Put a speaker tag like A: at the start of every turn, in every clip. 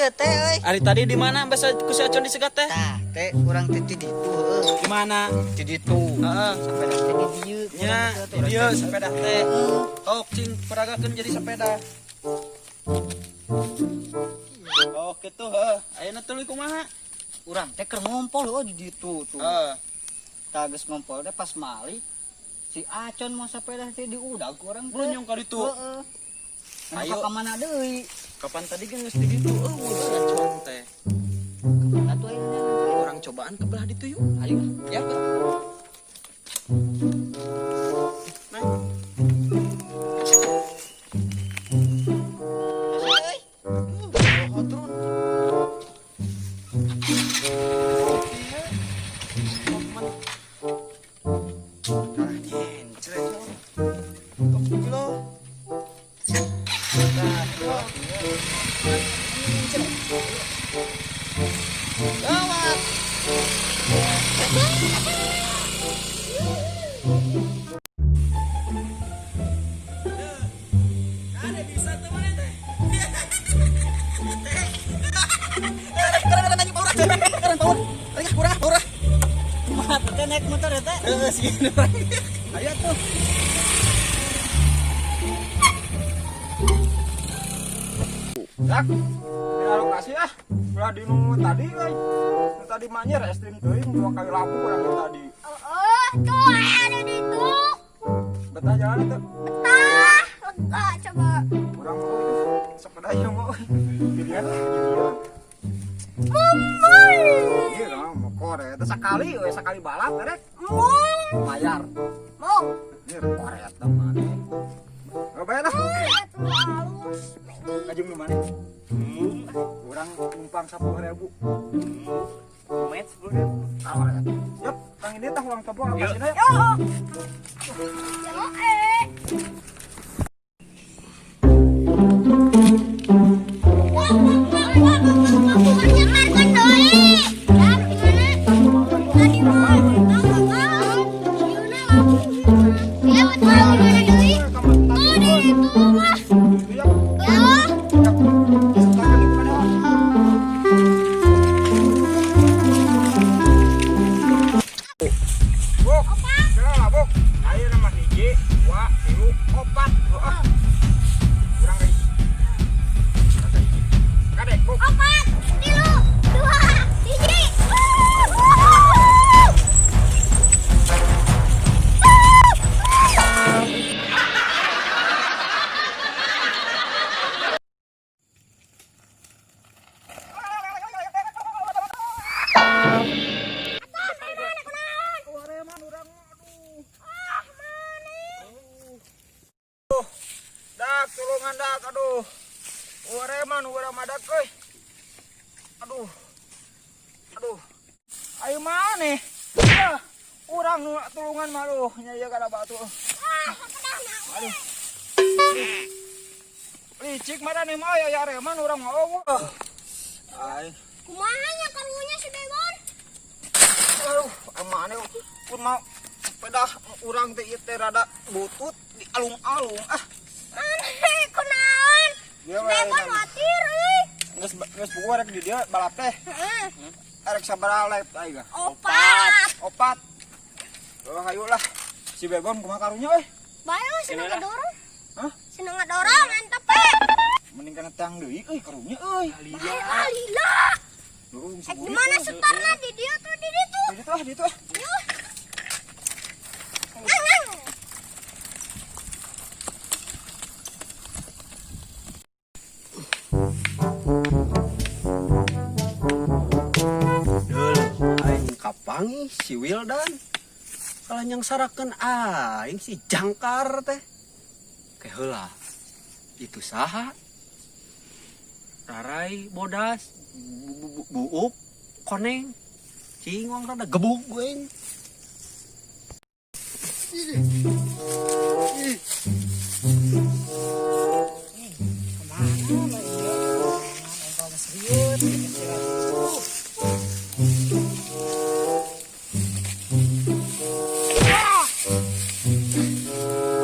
A: Ieu teh euy.
B: Ari tadi di mana basa ku si Acon disegat teh?
A: Tah, teh urang teh ti ditu heueuh.
B: Di mana?
A: Ti ditu.
B: Heeh.
A: Sepeda teh di dieu.
B: Nya, di dieu sepeda teh. Tok cing peragakeun jadi sepeda. Oh, kitu heuh. Ayeuna tuluy kumaha?
A: Urang teh keur ngompol heueuh di ditu tuh.
B: Heeh.
A: Tah geus ngompol teh pas mali si Acon mau sepeda teh diudag ku urang teh.
B: Blunyung ka ditu.
A: Heeh.
B: Ayo.
A: Ayo ka mana deui?
B: Kapan tadi kan geus di ditu eueuh si Acon teh.
A: Kamana tuh ayeuna?
B: Urang cobaan ke belah ditu yuk.
A: Ayo.
B: Ya. Nah,
A: Euy.
B: oh, turun. Kalah nyencret. Tok kilo. Nah, kilo. Nyencret. Gawat. Ada bisa tuh mana teh? Keren keren power. Keren kurang power.
A: Kumaha teh naik motor ya teh?
B: Heeh, sih orang. Ayo tuh.
C: Dak, di alokasi ah. Ulah di nu tadi euy. Nu tadi mah nya ekstrim teuing dua kali labu urang nu tadi.
D: Oh, tuh ada di itu.
C: Betah jalan itu.
D: Betah, lega coba.
C: Urang mau sepeda ieu mau. Gedean lah, gedean.
D: Mumai.
C: Iya dong, mau koret. Sekali we sekali balap rek.
D: Mung.
C: Bayar.
D: Mung.
C: Ini koret tah maneh. Oh, bayar lah.
D: Atuh halus.
C: Kajung nu maneh. Urang numpang 10.000.
B: Met 10.000.
C: Koret. Yup, tang ini tah uang topo alokasina ya.
D: Yo. Yo eh. Wah, wah, wah, wah, wah, wah, wah, banyak kan deui. Ya, di mana? Tadi mah, tahu tahu. Yuna labu. Ya, betul mana deui? Tuh di itu mah.
C: Yup.
D: Ya.
C: Buk, kira lah buk. Ayo nama hiji, dua, tilu, opat. Heeh. Kurang deui. Kurang deui. Kadek, buk.
D: 4, 3, 2, 1.
C: Wareman urang aduh. Dak, tulungan dak, aduh. Wareman urang madak euy. Aduh. Aduh. Ayo maneh? Ya, urang nu tulungan mah aduh, nya ieu kada batu. Aduh. Licik mana nih mah ya reman urang mah eueuh. Ay,
D: Kumaha nya karunya si Begon?
C: aduh, amane pun mau sepeda urang teh ieu teh rada butut di alung-alung ah.
D: Maneh kunaon?
C: Dia
D: Si Begon khawatir euy.
C: Geus geus buku rek di dieu balap teh.
D: Heeh.
C: Rek sabaraha lap aing ah?
D: 4.
C: 4. Oh, hayu lah. Si Begon kumaha karunya euy?
D: Bae we seneng ngedorong.
C: Hah?
D: Seneng ngedorong mantep we.
C: Mending kana tang deui euy karunya euy.
D: Bae ah lila.
C: Lurung
D: Eh, di mana setarna di dieu tuh di ditu.
C: Di ditu ah, di ditu ah.
D: Yo. Ngang ngang.
B: Deul, aing kapangi si Wildan. Kalah nyangsarakeun aing si jangkar teh. Ke heula. Itu saha? Rarai bodas, buuk, koneng. Cing wong rada gebuk gue.
A: Kemana lah ieu? Engkau serius gitu.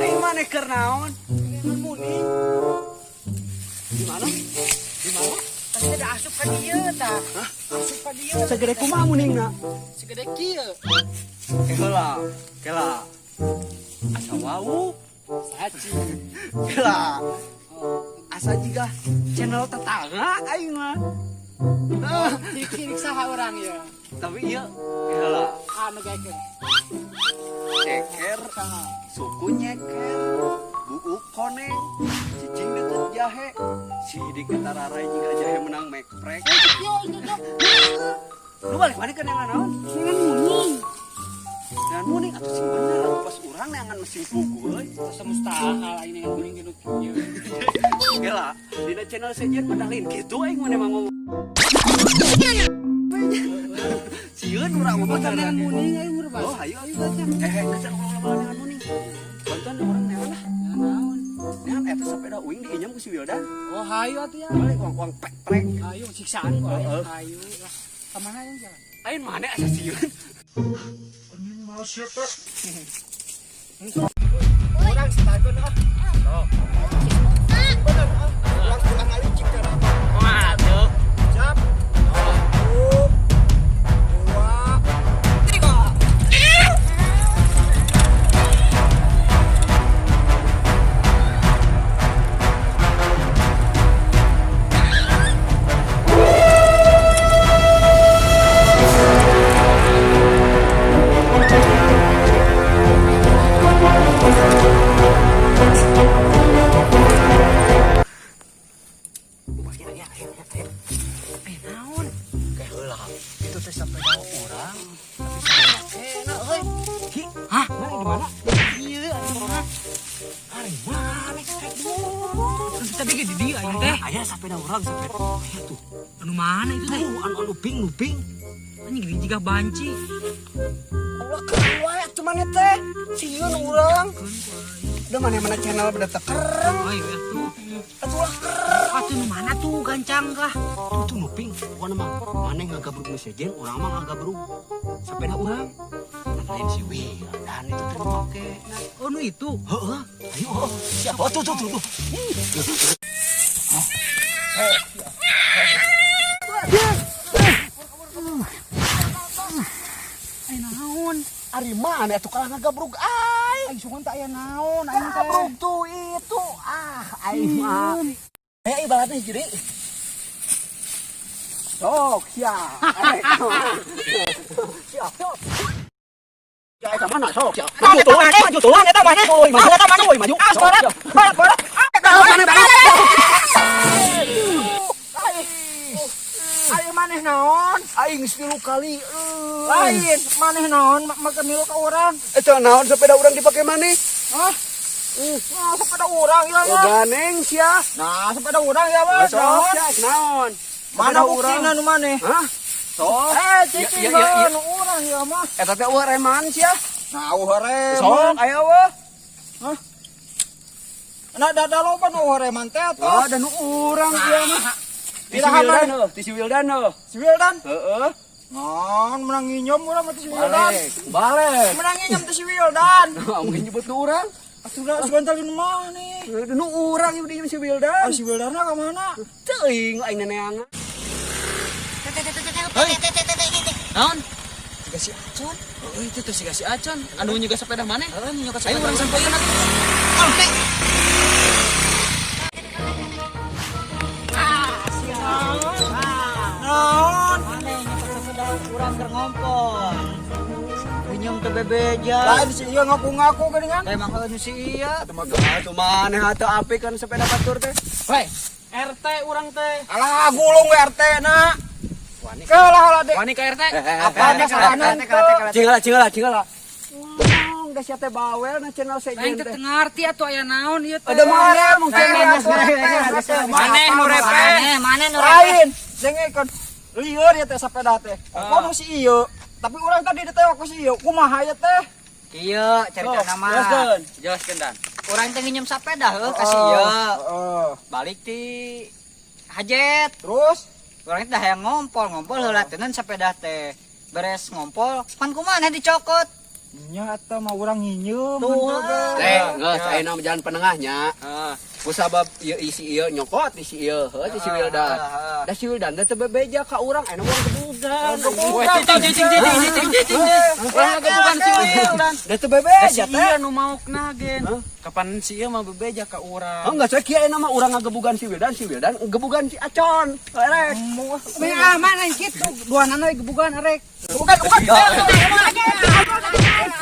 B: Aing maneh keur naon? Muni. Di mana? Di mana?
A: Tadi teh asup ka dieu tah. Asup ka dieu.
B: Segede kumaha muningna?
A: Segede kieu.
B: Kela, kela. Asa wau.
A: Saci.
B: Kela. Asa jiga channel tetangga aing mah. Ah,
A: Ciri-ciri saha urang ieu?
B: Tapi iya, kela.
A: Anu gaekeun.
B: Ceker, suku nyeker, buuk koneng, cicing deket jahe, sidik tararai jiga jahe menang mekprek.
A: Yo, itu tuh.
B: Lu balik mana ke neangan naon?
A: Neangan muning.
B: Neangan muning atuh sing bener atuh pas urang neangan mesin pugu euy.
A: Asa mustahil aing neangan muning gitu kieu.
B: Gila, dina channel sejen padahal kitu aing mah emang ngomong. Sieun urang mah
A: Bocan neangan muning aing urang.
B: Oh, ayo ayo baca. Eh, geus ulah neangan muning. Bantuan urang neangan lah.
A: Neangan naon?
B: Neangan eta sepeda uing diinjem ku si Wildan.
A: Oh, hayu atuh ya.
B: Balik uang-uang pek-prek.
A: Hayu siksaan kok aing.
B: Heeh.
A: Hayu lah. Kemana yang jalan?
B: Aing mana asa sieun?
C: Anjing malas ya teh. Urang sitakeun ah. Bener ah. Urang ulah ngalicik cara.
A: Waduh.
C: Siap. 1, 2, 3.
A: Eh, naon?
B: Kayak heula. Itu teh sepeda urang. Tapi sepeda euy. Hi,
A: Hah?
B: mana di mana?
A: Ieu atuh mah.
B: Ari mana rek
A: Kan tadi ge di dieu aing teh.
B: Aya sepeda urang, sepeda. Aya tuh.
A: Anu mana itu teh?
B: Tuh, anu anu ping, nu ping.
A: Anjing gede jiga banci.
B: Allah keren wae atuh maneh teh. Sieun urang. Udah mana-mana channel beda teh kereng.
A: Ayo atuh.
B: Atuh lah kereng.
A: Atuh nu mana tuh gancang kah?
B: Tuh tuh nu ping. Pokona mah maneh ngagabrug nu sejen, urang mah ngagabrug sepeda urang. Nah, lain si Wildan itu teh make.
A: Oh, nu itu.
B: Heeh. Ayo, heeh. Siap. Oh, tuh tuh tuh tuh.
A: Ai naon?
B: Ari mana atuh kalah ngagabrug aing.
C: Aing sugan teh aya naon aing teh.
B: Gabrug tuh itu. Ah, aing mah. Eh, ibaratnya jadi. Sok, siap. Siap, sok. Ya, eta mana sok, siap. Maju tulang, maju tulang eta mana? Oi, maju eta mana? Oi, maju.
C: Ah, barat, barat, barat. Ah,
B: Mana mana?
C: Ayo maneh naon?
B: Aing geus 3 kali. Euy.
C: Lain, maneh naon make milu ka urang?
B: Eta naon sepeda urang dipake maneh?
C: Hah? Nah, sepeda urang ya
B: Oh,
C: mah.
B: ganeng sia.
C: Nah, sepeda urang ya mah.
B: Sok,
C: Naon?
B: sia, naon?
C: Mana
B: Sepeda
C: buktina nu maneh?
B: Hah? Sok.
C: Eh, cicing
B: Ya, ya, ya, ya.
C: nu urang ya mah.
B: Eta teh eueuh reman sia.
C: Nah, eueuh reman.
B: Sok, aya eueuh.
C: Hah? Nah, dada loba nu eueuh reman teh atuh.
B: Oh, da nu urang sia mah. Ti si
C: Iraha
B: Wildan
C: maneh?
B: heuh, ti si Wildan heuh.
C: Si Wildan.
B: Heeh.
C: Naon menang nginjem urang mah ti si Wildan.
B: Balik, balik.
C: Menang nginjem ti si Wildan.
B: Nah, mungkin nyebut nu urang.
C: Atuh da sugan tali nu maneh.
B: Nu urang ieu di si Wildan.
C: Ah, si Wildan ka mana?
B: Teuing aing neneangan.
A: Naon?
C: Siga si Acon.
A: Oh, itu tuh siga si Acon. Anu juga sepeda maneh?
C: Heeh, nyokot
A: Ayo
C: sepeda.
A: urang sampeun atuh.
C: Naon?
A: Maneh nyokot sepeda urang keur ngompol. Nginjem teh bebeja.
C: Lain si ieu ngaku-ngaku geuningan.
A: Emang heuh nu si ieu.
B: Atuh maneh atuh apik kan sepeda batur teh.
A: Weh, RT urang teh.
C: Alah gulung we RT na.
B: Wani.
C: Kalah lah dek.
A: Wani ka RT.
C: Apa masalahna teu?
B: Cingala, cingala, cingala. Ngomong da sia teh bawel na channel
A: Aing
B: sejen
A: teh
B: teh.
A: teu ngarti atuh aya naon ieu teh.
B: Ada mana mungkin
A: Maneh nu repeh. Maneh nu repeh.
C: Lain, dengekeun. Lieur ya teh sepeda teh. Kok nu si ieu? Tapi urang tadi ditewak ku si ieu. Kumaha ya teh?
A: Kieu carita nama.
B: Jelaskeun.
A: Jelaskeun dan. Urang teh nginjem sepeda heuh ka si ieu.
C: Heeh.
A: Balik ti hajet.
C: Terus
A: Urang teh hayang ngompol, ngompol heula teunan sepeda teh. Beres ngompol, pan kumaha dicokot.
C: Nya eta mah urang nginjem.
A: Tuh.
B: Teh, geus ayeuna mah jalan penengahnya.
A: Heeh.
B: Kusabab ieu isi ieu nyokot isi ieu heuh si Wildan. Da si Wildan teh teu bebeja ka urang, aya urang gebugan.
A: Cicing cicing cicing cicing cicing. Urang gebugan si Wildan.
B: Da teu bebeja
C: Si
B: teh.
C: ieu nu maokna gen. Kapan si ieu mah bebeja ka urang?
B: Oh, enggak saya kieu nama urang ngagebugan si Wildan gebugan si Acon. Erek.
A: Ah, mana yang kitu? Dua nana gebugan arek.
C: Bukan, bukan.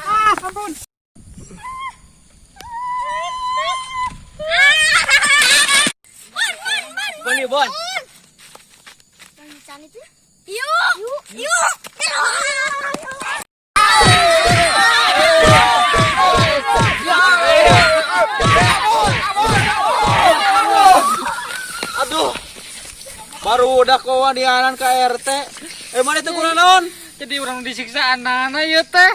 A: Ah, ampun.
D: Bon, bon, bon.
A: Bon, yuk, Bon.
D: Yang di sana itu. Yuk, yuk.
C: Aduh. Baru udah kewanianan ke RT. Eh mana itu kuna naon?
A: Jadi orang disiksa anak-anak ya teh.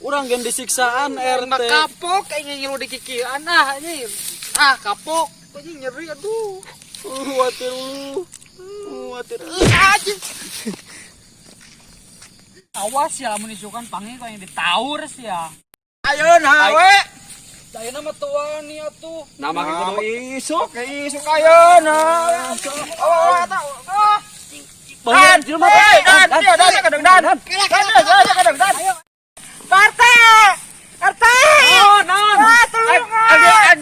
C: Urang gen disiksaan RT.
A: Mah kapok aing ngilu dikikieuan ah anjing. Ah kapok. Anjing nyeri aduh.
C: Watir lu. Watir.
A: Anjing. Awas ya lamun isukan panggil kau yang ditaur sih ya.
C: Ayo nah we.
A: Ayeuna mah tua nih atuh.
B: Nama ge kudu isuk.
C: Oke, isuk ayo nah. Oh, eta. Ah.
B: Dan, jelema
C: Eh, dan, dan, dan, dan, dan, dan, dan, dan, dan.
A: RT! RT!
C: Oh, naon?
A: Ah, tulungan!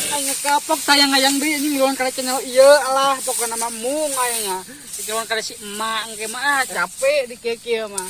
A: Aing kapok tayang ngayang deui anjing ngiluan kali channel ieu alah pokona mah mung aing. Ngiluan kali si emak engke mah ah capek di kieu-kieu mah.